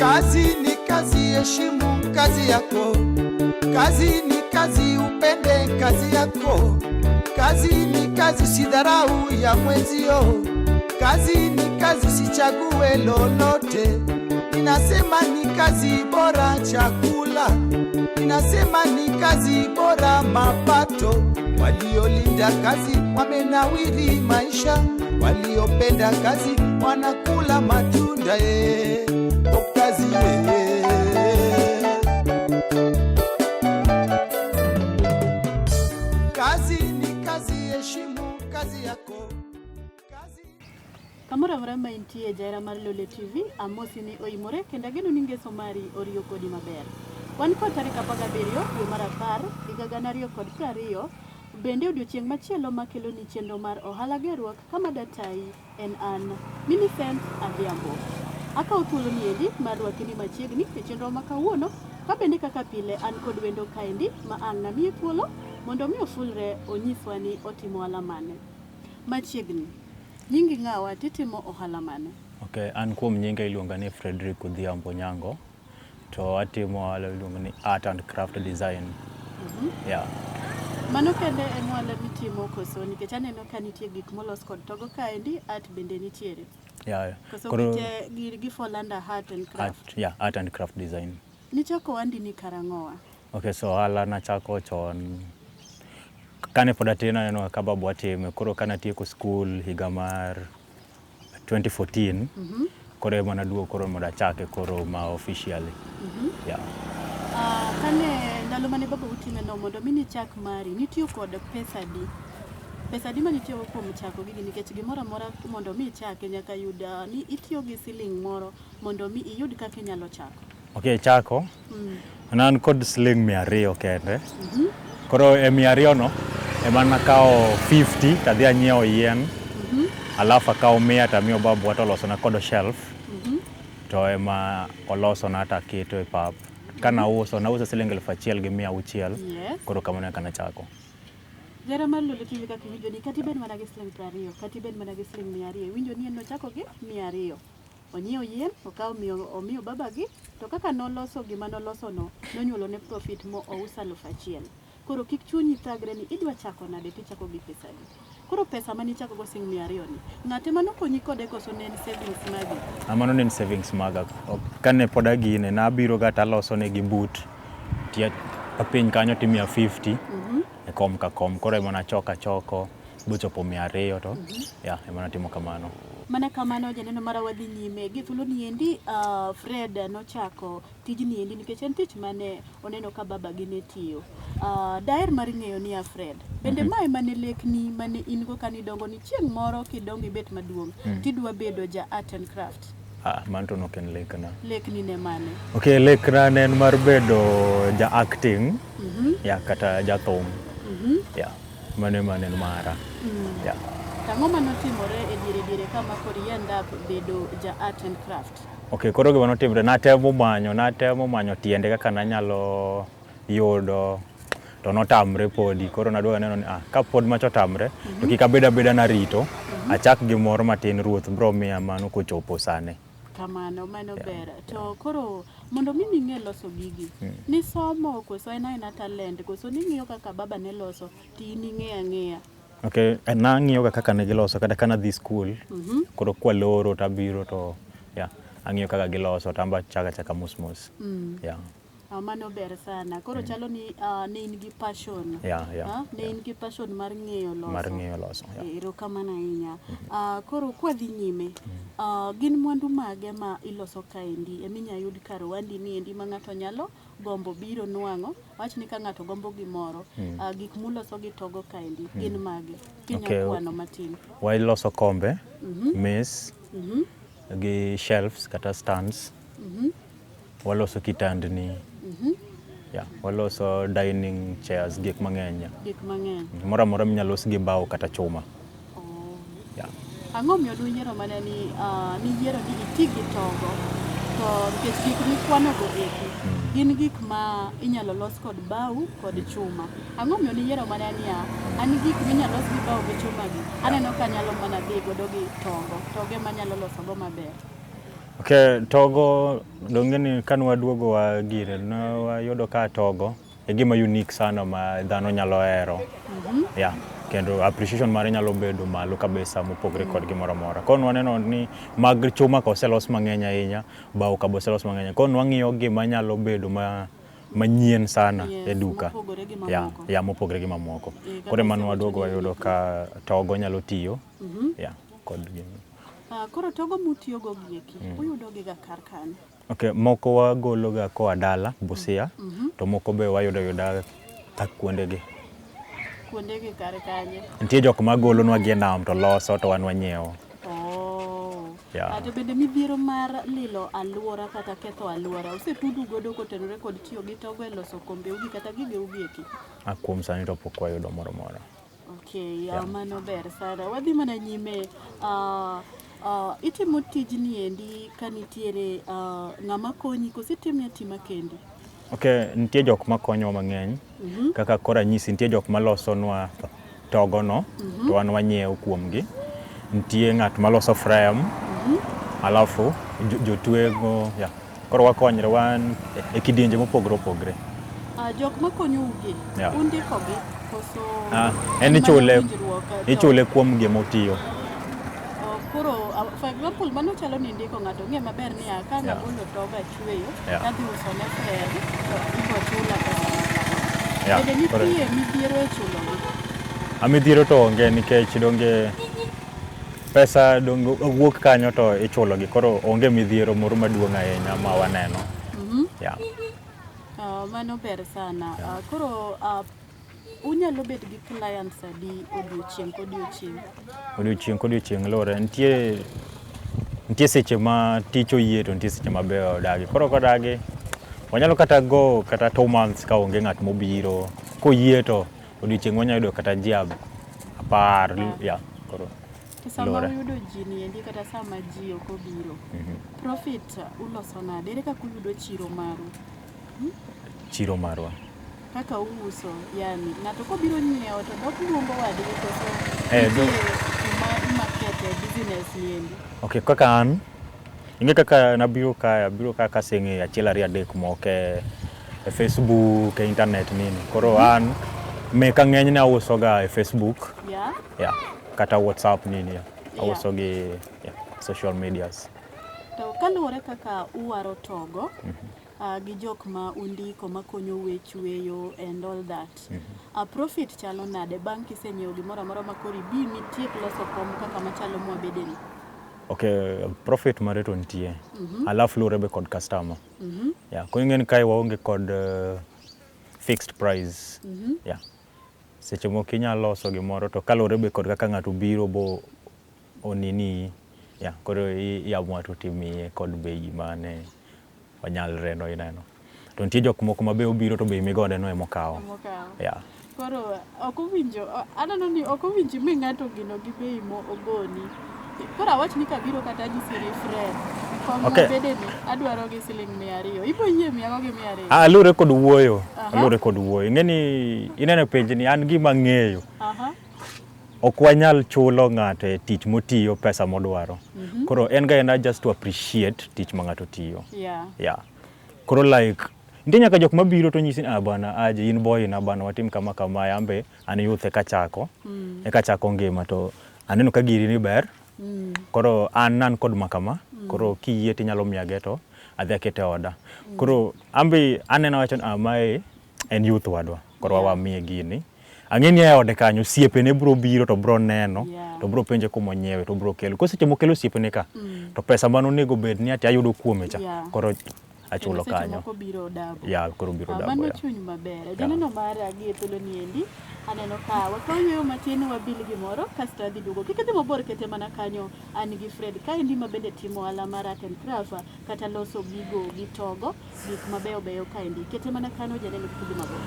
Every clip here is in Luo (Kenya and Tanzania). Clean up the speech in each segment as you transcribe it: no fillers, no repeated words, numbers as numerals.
Kazi ni kazi, heshimu kazi yako. Kazi ni kazi, upende kazi yako. Kazi ni kazi, usidharau ya mwenzio. Kazi ni kazi, usichague lolote. Ninasema ni kazi bora chakula, ninasema ni kazi bora mapato. Waliolinda kazi wamenawiri maisha, waliopenda kazi wanakula matunda. O kazi ye. Kazi ni kazi, heshimu kazi yako. Kazi Kamoro amora ma intie jahera mar Lolwe TV, amosi ni oimore kendo ageno ni ngeso mari oriyo kodi maber. Wan kod tarik 17 dwe mar 10 higa 2020, bende odiochieng' machielo makeloni chenro mar ohala gerruok kama datai en an Millicent Adhiambo. Akawo thuolo ni endi mar rwaki ni machiegni e chenro ma kawuono ka bende kaka pile an kod wendo kaendi ma ang' namiye thuolo mondo mi ofulre onyiswa ni otimo ohala mane. Machiegni, nyingi ng'awa titimo ohala mane? Okay, an kuom nyinga iluonga ni Frederick Odhiambo Nyango to atimo ohala iluongo ni art and craft design. Yeah. Mano kende en ohala mitimo koso nikech aneno ka nitie gik molos kod togo kaendi, art bende nitiere. Yeah. Koso Koro gite gi fall under art and craft. art, yeah, art and craft design. Nichako ohandi ni karang'owa? Okay, so ohala nachako chon kane pod atin aneno ka babwa time koro kane atieko skul higa mar 2014 koro ema naduogo koro mondo achake koro ma officially. Yeah. Kane ndalo mane baba utime no mondo mi nichak mari, nitiyo kod pesa adi? Pesa adi manitiyogo kuom chako gigi nikech gimoro amora mondo mi ichake nyaka yud ni itiyo gi siling moro mondo mi iyud kaka inyalo chako. Okay, chako ne an kod siling 200 kende. Koro e 200 no ema nakawo 50 tadhi anyiewo yien alafu akawo 100 tamiyo babwa tolosona kodo shelf to ema olosona taketo e pap. Kanauso nauso siling 1600. Yes. Koro kamano eka nachako. Jahera mar Lolwe TV kaka iwinjo ni kata ibed mana gi siling 20, kata ibed mana gi siling 200, iwinjo ni en nochako gi 200. Onyiewo yien, okawo omiyo babagi, to kaka noloso gima nolosono, nonyuolone profit mo ouso 1000. Koro kik chunyi thagre ni idwa chako nade tichako gi pesa adi. Koro pesa mane ichako go siling 200 ni, ng'ate manokonyi kode koso ne en savings magi? Mano ne en savings maga. Kane pod agine nabiro ga taloso negi boot tie piny kanyo timiya 50 e kom ka kom. Koro ema nachoko achoko bochopo 200 to yeah, ema natimo kamano. Mana kamano janeno mara wadhi nyime gi thuolo ni endi Fred nochako tijni endi nikech en tich mane oneno ka babagi ne tiyo. Daher mar ng'eyo niya Fred, bende mae mane lekni mane in go kane idongo ni chieng' moro kidongo ibet maduong' tidwa bedo ja art and craft? Mano to nok en lekna. Lekni ne mane? Okay, lekna ne en mar bedo ja acting yeah, kata jathum. Yeah, mano ema ne en mara. Yeah. Ang'o manotimore e diere diere kama koro i end up bedo ja art and craft? Okay, koro gima notimore, natemo manyo tiende kaka nanyalo yudo to notamre podi. Koro naduogo aneno ni ka pod macha otamre to kik abed abeda narito, achak gimoro matin ruoth bro miya mano kochopo sane. Kamano, mano ber. To koro mondo mi ning'e loso gigi, nisomo koso en aena talent koso ning'iyo kaka baba ne loso to in ing'eyo ang'eya? Okay, nang'iyo ga kaka ne giloso kata ka nadhi skul, koro kwaloro tabiro to yeah, ang'iyo kaka giloso to anbe achako achaka mos mos. Yeah. Mano ber sana. Koro chalo ni ne in gi passion. Yeah, Ne in gi passion mar ng'eyo loso. Mar ng'eyo loso, yeah. Erokamano ahinya. Koro kwadhi nyime, gin mwandu mage ma iloso kaendi eminya yud kar ohandi ni endi ma ng'ato nyalo gombo biro nwang'o? Wach ni ka ng'ato gombo gimoro, gik muloso gi togo kaendi gin mage? Kinya kwano matin. Waloso kombe, mes, gi shelves kata stands. Waloso kitandni. Yeah, waloso dining chairs, gik mang'eny. Gik mang'eny. Moro amora minyalo los gi bao kata chuma. Oh. Yeah. Ang'o miyo nuyiero mana ni niyiero ni iti gi togo to nikech gik mikwanogo eki gin gik ma inyalo los kod bao kod chuma. Ang'o miyo niyiero mana niya an gik minyalo los gi bao gi chuma gi aneno ka anyalo mana dhi godo gi togo, togo ema anyalo losogo maber. Okay, togo donge ni kane waduogo wa gire ne wayudo ka togo e gima unique sana ma dhano nyalo hero. Yeah, kendo appreciation mare nyalo bedo malo kabisa mopogre kod gimoro amora. Koro waneno ni mag chuma ka oselos mang'eny ahinya, bao ka be oselos mang'eny. Koro wang'iyo gima nyalo bedo ma manyien sana e duka. Mopogore gi Yeah, mamoko. yeah, mopogre gi mamoko. Kaka Koro ema isewacho waduogo ni wayudo unique. ka togo nyalo tiyo. Yeah, kod gima. Koro togo mutiyogo gieki, uyudo gi ga kar kanye? Okay, moko wagolo ga koa dala Busia, to moko be wayudo ayuda kuondegi. Kuondegi kar kanye? Nitie jok ma golonwa gi e nam to loso to wan wanyiewo. Oh. Yeah. To bende midhiero mar lilo alwora kata ketho alwora osetudu godo kotenore kod tiyo gi togo e loso kombeu gi kata gigeu gieki? Ah, kuom sani to pok wayudo moro moro. Okay, yeah. Mano ber sana. Wadhi mana nyime. Itimo tijni endi ka nitiere ng'ama konyi koso itime atima kendi? Okay, nitie jok makonyowa mang'eny. Kaka koro anyisi nitie jok malosonwa togono to wan wanyiewo kuomgi. Nitie ng'at maloso frame, alafu jotweng'o, yeah. Koro wakonyre wan e kidienje mopogore opogore. Jok makonyou gi, undiko gi koso En mana ichule, winjruok, to ichule kuom gima otiyo. Oh, koro for example mano chalo ni ndiko ng'ato ng'e maber ni ka ng'agolo togo achweyo tadhi uso ne Fred to ibo chula pesa makama. Bende nitie midhiero e chulo gi? Midhiero to onge nikech donge pesa donge wuok kanyo to ichulo gi, koro onge midhiero moro maduong' ahinya ma waneno. Yeah. Mano ber sana. Koro unyalo bet gi clients adi odiochieng' kodiochieng'? Odiochieng' kodiochieng' luwore. Nitie seche ma tich oyie to nitie seche ma be odagi. Koro kodagi, wanyalo kata go kata 2 months ka onge ng'at mobiro. Koyie to odiochieng' wanyalo yudo kata ji 10. Yeah, koro To sama luwore. uyudo ji ni endi kata sama ji ok obiro, profit uloso nade? Ere kaka uyudo chiro maru? Chiro marwa. Kaka uuso, yani ng'ato kobiro nyiewo to dok luongo wadgi koso nitie kuma imakete business ni endi? Okay, kaka an, ing'e kaka nabiro kae, abiro ka kaseng'eyo 1 2 3 moko e Facebook, e internet nini. Koro an, meka ng'enyne auso ga e Facebook. Yeah. Kata WhatsApp nini. Auso gi social medias. To kaluwore kaka uwaro togo, gi jok ma undiko makonyo e chweyo and all that. Profit chalo nade bang' kisenyiewo gimoro amora ma koro ibi mitiek loso kom kaka machalo mwabedeni? Okay, profit mare to nitie. Alafu luwore be kod customer. Yeah, koro ing'e ni kae waonge kod fixed price. Yeah. Seche moko inyalo loso gimoro to kaluwore be kod kaka ng'ato biro bo onini. Yeah, koro iamua to timiye kod bei mane onyalre no ineno. To nitie jok moko ma be obiro to bei migode no ema okawo. Emokawo. Yeah. Koro ok owinjo, aneno ni ok owinjo mi ng'ato gino gi bei mo ogoni. Koro awach ni kabiro kata anyisi ni Fred, kom mabedeni adwaro gi siling 200. Ibo yie miyago gi 200? Luwore kod wuoyo. Luwore kod wuoyo. Ing'e ni ineno penj ni an gima ang'eyo. Ok wanyal chulo ng'ato e tich motiyo pesa modwaro. Koro en ga ena just to appreciate tich ma ng'ato tiyo. Yeah. Koro like nitie nyaka jok mabiro to nyisi ni bwana aje in boy na bwana watim kama kama ambe an youth eka chako. Eka chako ngima to aneno ka giri ni ber. Koro an nan kod makama. Koro kiyie tinyalo miya to adhi akete oda. Koro ambe aneno wacho ni mae en youth wadwa. Koro wamiye gini. Ang'e ni e ode kanyo osiepene biro biro to biro neno to biro penje kuma onyiewe to biro kelo. Koro seche mokelo osiepene ka to pesa mane onego bed ni ati ayudo kuome cha koro achulo kanyo. Moko biro double. Yeah, koro biro double. Mano chuny maber. Janeno mara gi e thuolo ni endi aneno ka wakaw yueyo matin wabil gimoro kasto adhi duogo. Kik idhi mabor kete mana kanyo an gi Fred kaendi ma bende timo ohala mar art and craft kata loso gigo gi togo gik mabeyo beyo kaendi. Kete mana kanyo janeno kik idhi mabor.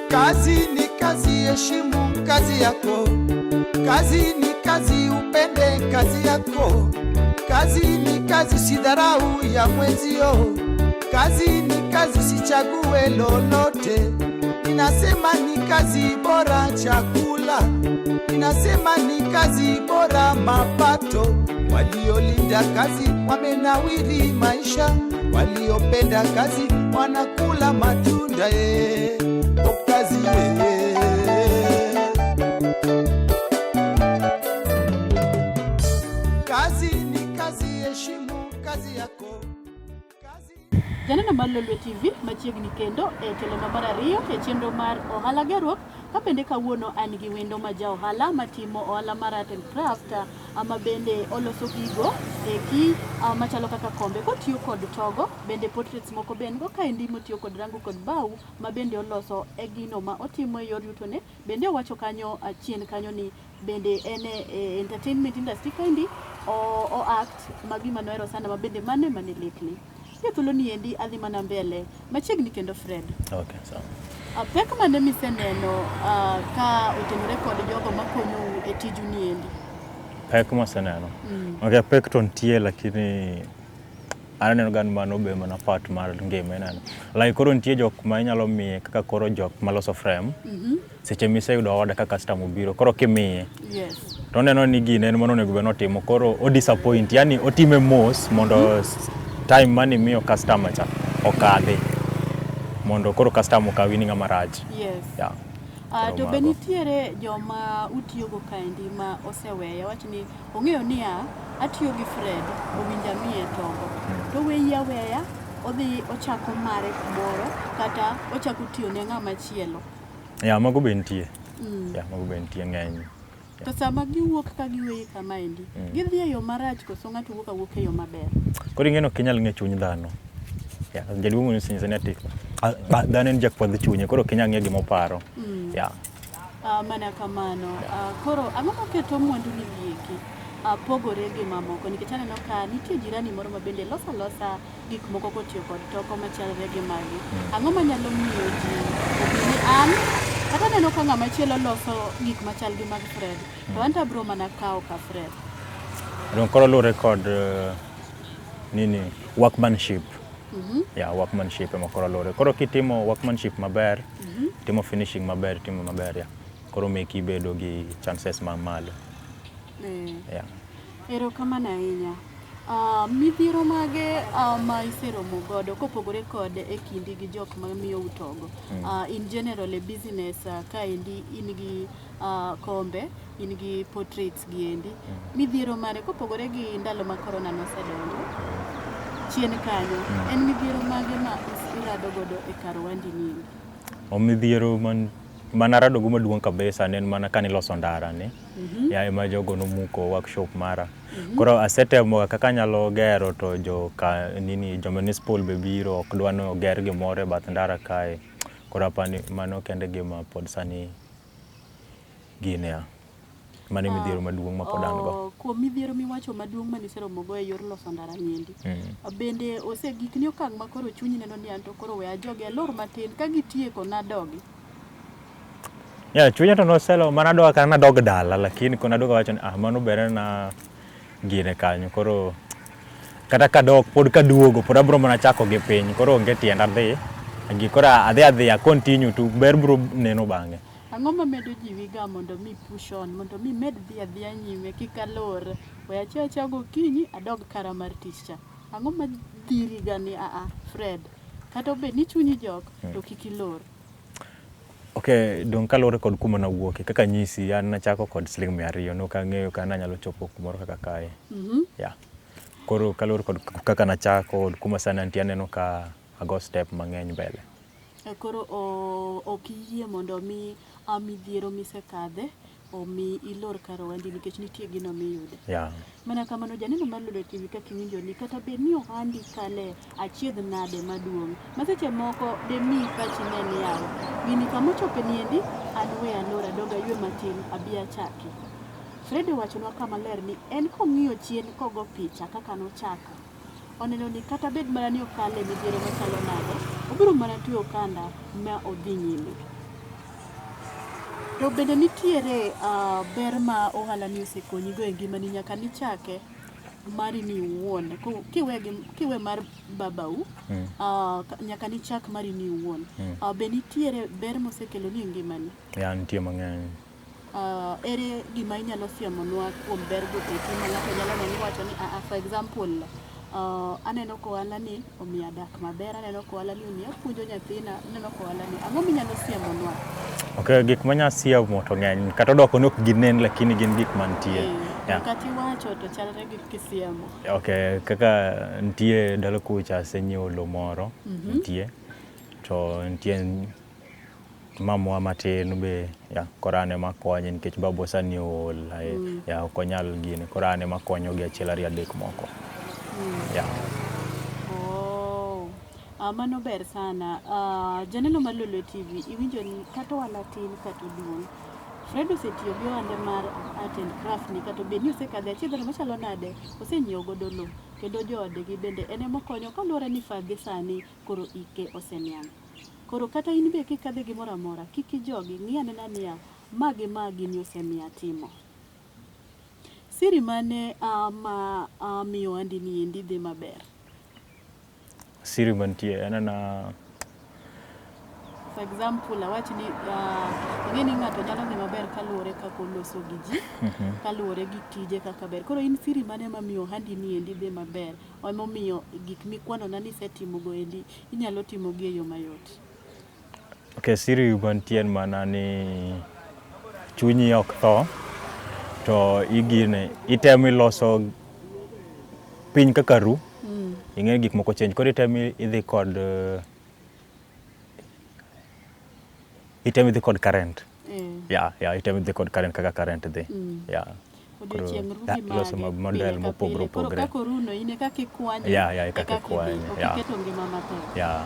Kazi ni kazi, heshimu kazi yako. Kazi ni kazi, upende kazi yako. Kazi ni kazi, usidharau ya mwenzio. Kazi ni kazi, usichague lolote. Ninasema ni kazi bora chakula, ninasema ni kazi bora mapato. Waliolinda kazi wamenawiri maisha, waliopenda kazi wanakula matunda. O kazi ye. Kazi ni kazi, heshimu kazi yako. Kazi Janeno mar Lolwe TV machiegni kendo e telona mar ariyo e chenro mar ohala gerruok ka bende kawuono an gi wendo ma ja ohala matimo ohala mar art and craft ma bende oloso gigo eki machalo kaka kombe kotiyo kod togo bende portraits moko be en go kaendi motiyo kod rango kod bau ma bende oloso e gino ma otimo e yor yutone bende owacho kanyo chien kanyo ni bende en e entertainment industry kaendi o act ma gima nohero sana ma bende mano ema ne lekne. E thuolo ni endi adhi mana mbele machiegni kendo Fred. Okay, sawa. Pek mane miseneno ka otenore kod jogo makonyou e tiju ni endi? Pek maseneno. Okay, pek to nitie lakini aneno ga ni mano be mana part mar ngima ineno. Like koro nitie jok ma inyalo miye kaka koro jok maloso frame. Seche miseyudo order ka customer obiro koro kimiye to oneno ni gine en mano onego bed notimo koro o disappoint yani otime mos mondo time manimiyo customer cha okadhi mondo koro customer okawi ni ng'ama rach. Yeah. Koro To be mago. nitiere joma utiyogo kaendi ma oseweya wach ni ong'eyo niya atiyo gi Fred owinjo amiye togo to oweyi aweya odhi ochako mare kumoro kata ochako tiyo ne ng'ama chielo. Yeah, mago be nitie. Yeah, mago be nitie ng'eny. To sama giwuok ka giweyi kamaendi, gidhi e yo marach koso ng'ato wuok awuoka e yo maber? Koro ing'e ni ok inyal ng'e chuny dhano. Yeah, jaduong' osenyisa ni ati dhano en jakwadh chunye koro ok inyal ng'e gima oparo. Yeah. Mana kamano. Koro ang'o maketo mwandu ni gieki pogore gi mamoko? Nikech aneno ka nitie jirani moro ma bende loso alosa gik moko kotiyo kod toko machalre gi magi. Ang'o manyalo miyo ji obi ni an kata aneno ka ng'ama chielo loso gik machal gi mag Fred to an to abiro mana kawo ka Fred. Dong koro luwore kod nini workmanship. Yeah, workmanship ema koro luwore. Koro kitimo workmanship maber, timo finishing maber, timo maber yeah. Koro meki bedo gi chances ma malo. Yeah. Erokamano ahinya. Midhiero mage ma iseromo godo kopogore kod e kindi gi jok mamiyou togo? In general e business kaendi in gi kombe, in gi portraits gi endi. Midhiero mane kopogore gi ndalo ma corona nosedonjo chien kanyo, en midhiero mage ma irado godo e kar ohandi ni endi? Midhiero manarado go maduong' kabisa ne en mana kaniloso ndara ni. Ya ema jogo nomuko workshop mara. Koro asetemo kaka anyalo gero to jo ka nini jo municipal be biro ok dwa ni oger gimoro e bath ndara kae. Koro apani mano kende gima pod sani gine ya. Mano e midhiero maduong' ma pod an go. Kuom midhiero miwacho maduong' maniseromo go e yor loso ndara ni endi, bende osegikni okang' ma koro chunyi neno ni anto koro we ajogi alor matin ka gitieko nadogi? Yeah, chunya to noselo mana adwa kata nadog dala lakini koro naduogo awacho ni ah mano ber na gine kanyo koro kata kadok pod kaduogo pod abiro mana chako gi piny koro onge tiend adhi gi koro adhi adhiya continue to ber biro neno bang'e. Ang'o mamedo jiwi ga mondo mi push on mondo mi med dhi adhiya nyime kik alor we achiew achiewa gokinyi adog kara mar tich cha. Ang'o ma dhiri ga ni aa Fred kata obed ni chunyi jok to kik ilor? Okay, dong kaluwore kod kuma nawuoke kaka anyisi an nachako kod siling 200 nok ang'eyo ka nanyalo chopo kumoro kaka kae. Yeah. Koro kaluwore kod kaka nachako kod kuma sani antie aneno ka ago step mang'eny mbele. Koro ok iyie mondo mi midhiero misekadhe omi ilor kar ohandi nikech nitie gino miyude. Yeah. Mana kamano janeno mar Lolwe TV kaka iwinjo ni kata bed ni ohandi kale achiedh nade maduong' ma seche moko demi pachi ne ni yawa gini kama ochope ni endi an we alor adog aywe matin abi achaki. Fred owachonwa kama ler ni en kong'iyo chien kogo picha kaka nochako oneno ni kata bed mana ni okale midhiero machalo nade obiro mana tweyo okanda ma odhi nyime. To bende nitiere ber ma ohala ni osekonyigo e ngimani nyaka nichake mari ni iwuon kiwe, kiwe mar babau nyaka nichak mari ni iwuon be nitiere ber mosekelo ni e ngimani? Ya, nitie mang'eny. Ere gima inyalo siemonwa kuom ber go eki ma ng'ato nyalo neno iwacho ni for example, aneno ka ohala ni omiya dak maber, aneno ka ohala ni omiya apuonjo nyathina, aneno ka ohala ni, ang'o minyalo siemonwa? Ok, gik manya siemo to ng'eny, kata odoko ni ok ginen, lakini gin gik mantie. Yeah. Kata iwacho to chalre gi kisiemo. Ok, kaka nitie ndalo kucha asenyiewo lowo moro, nitie to nitie mamwa matin be ya, koro an ema akonye nikech babwa sani ool ya, ok onyal gini, koro an ema akonyo gi achiel ariyo adek moko ya. Oh, mano ber sana. Janeno mar Lolwe TV, iwinjo ni kata ohala tin kata oduong'. Fred osetiyo gi ohande mar art and craft ni, kata obed ni osekadhe achiedh machalo nade, osenyiewo godo lowo kendo joodgi bende en ema okonyo kaluwore ni fadhi sani koro ike oseniang'. Koro kata in be kikadhe gimoro amora, kik ijogi, ng'i anena niya, ma gi ma gini osemiya timo. Siri mane ma miyo ohandi ni endi dhi maber? Siri mantie en ana For example, awach ni ing'e ni ng'ato nyalo dhi maber kaluwore kaka oloso gi ji, kaluwore gi tije kaka ber. Koro in siri mane mamiyo ohandi ni endi dhi maber? Emomiyo gik mikwanona ni isetimo go endi inyalo timogi e yo mayot. Ok, siri mantie en mana ni chunyi ok tho to igine itemo iloso piny kaka ru ing'e gik moko change, koro itemo idhi kod itemo idhi kod current. Ya, itemo idhi kod current kaka current dhi ya. Odiochieng' ru gi iloso mage model pile ka mopogore pile. Koro opogore. kaka oruno in e kaka ikwanye, Ya, e e kaka kaka idhi. ikwanye, Ok ya. iketo ngima matek. Ya.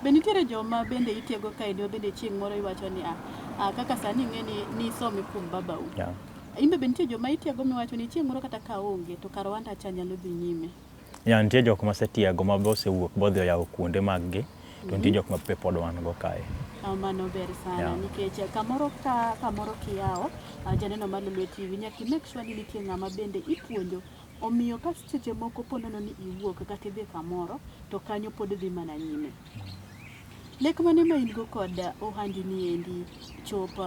Be nitiere joma bende itiego kaendi ma bende chieng' moro iwacho ni kaka sani ing'e ni nisome kuom babau. Ya. In be nitie joma itiego miwacho ni chieng' moro kata ka aonge to kar ohanda cha nyalo dhi nyime. Ya, nitie jok masetiego ma be osewuok bodhi oyawo kuonde mag gi, to nitie jok ma be pod wan go kae. Mano ber sana nikech kamoro ka kamoro kiyawo, janeno mar Lolwe TV, nyaka i make sure ni nitie ng'ama bende ipuonjo, omiyo ka seche moko po nono ni iwuok kata idhi kamoro to kanyo pod dhi mana nyime. Lek mane ma in go kod ohandi ni endi chop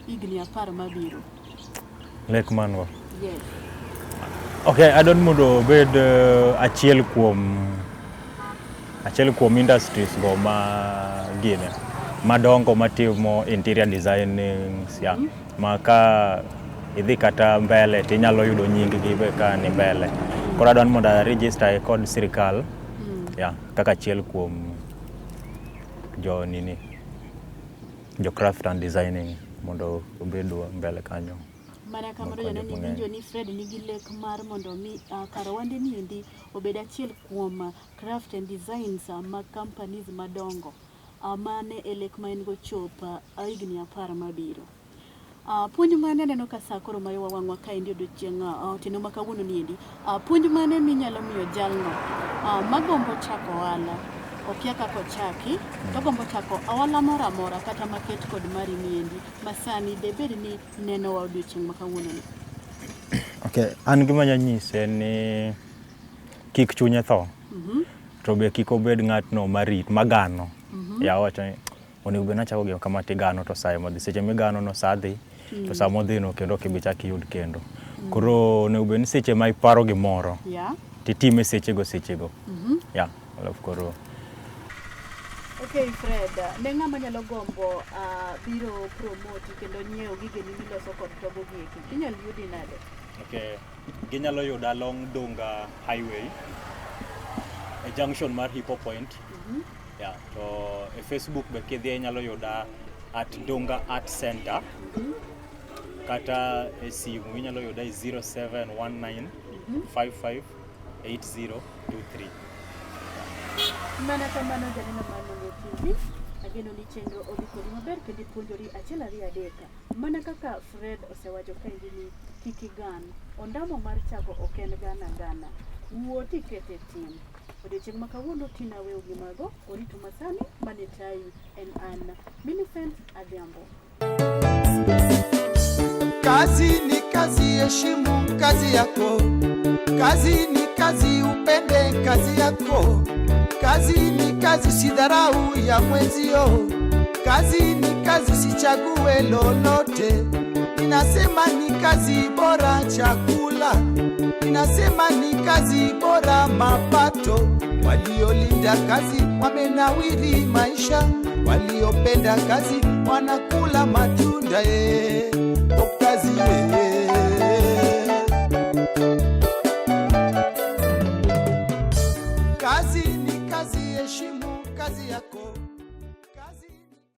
higni 10 mabiro? Lek man go? Yes. Ok, adwaro mondo obed achiel kuom industries go ma gine madongo matimo interior designing ya, ma ka idhi kata mbele tinyalo yudo nying gi be ka ni mbele. Koro adwaro mondo a register kod sirikal ya, kaka achiel kuom jo nini, jo craft and designing, mondo obed mbele kanyo. Mana kamano. Makonyo Janeno, mang'eny. iwinjo ni Fred nigi lek mar mondo mi kar ohande ni endi obed achiel kuom craft and designs mag companies madongo. Mane e lek ma en go chop higni 10 mabiro. Puonj mane aneno ka sa koro mayowa wang'wa kaendi odiochieng' otieno ma kawuono ni endi. Puonj mane minyalo miyo jalno magombo chako ohala, okia kaka ochaki, to ogombo chako ohala moro amora kata maket kod mari ni endi ma sani debed ni nenowa odiochieng' ma kawuono ni? Okay, an gima anya nyise ni kik chunye tho. To be kik obed ng'atno marit, magano. Ya, wacho ni onego bed nachako gima kama tigano to sa ema dhi. Seche migano no sa dhi, to sa modhi no kendo ok ibi chak iyud kendo. Koro onego bed ni seche ma iparo gimoro, titime sechego sechego. Ya, alafu koro Okay, Fred, ne ng'ama nyalo gombo biro promote kendo nyiewo gigeni miloso kod togo gi eki, inyalo yudi nade? Okay, ginyalo yuda along Dunga Highway e junction mar Hippo Point. Yeah, to e Facebook be kidhi inyalo yuda at Dunga Art Center. Kata e simu inyalo yuda e 0719 55 8023. Mana kamano, janeno mar Lolwe TV, ageno ni chenro odhi kodi maber kendo ipuonjori achiel ariyo adek. Mana kaka Fred osewacho kaendi ni kik igan, ondamo mar chako ok en gana gana. Wuo tikete tim. Odiochieng' ma kawuono Tina weyo gi mago, orito masani mane tayi en an Millicent Adhiambo. Kazi ni kazi, heshimu kazi yako. Kazi ni kazi, upende kazi yako. Kazi ni kazi, sidharau ya mwenzio. Kazi ni kazi, sichague lolote. Ninasema ni kazi bora chakula, ninasema ni kazi bora mapato. Waliolinda kazi wamenawiri maisha, waliopenda kazi wanakula matunda. Eh, oh, kazi eh. Kazi ni kazi, heshimu kazi yako.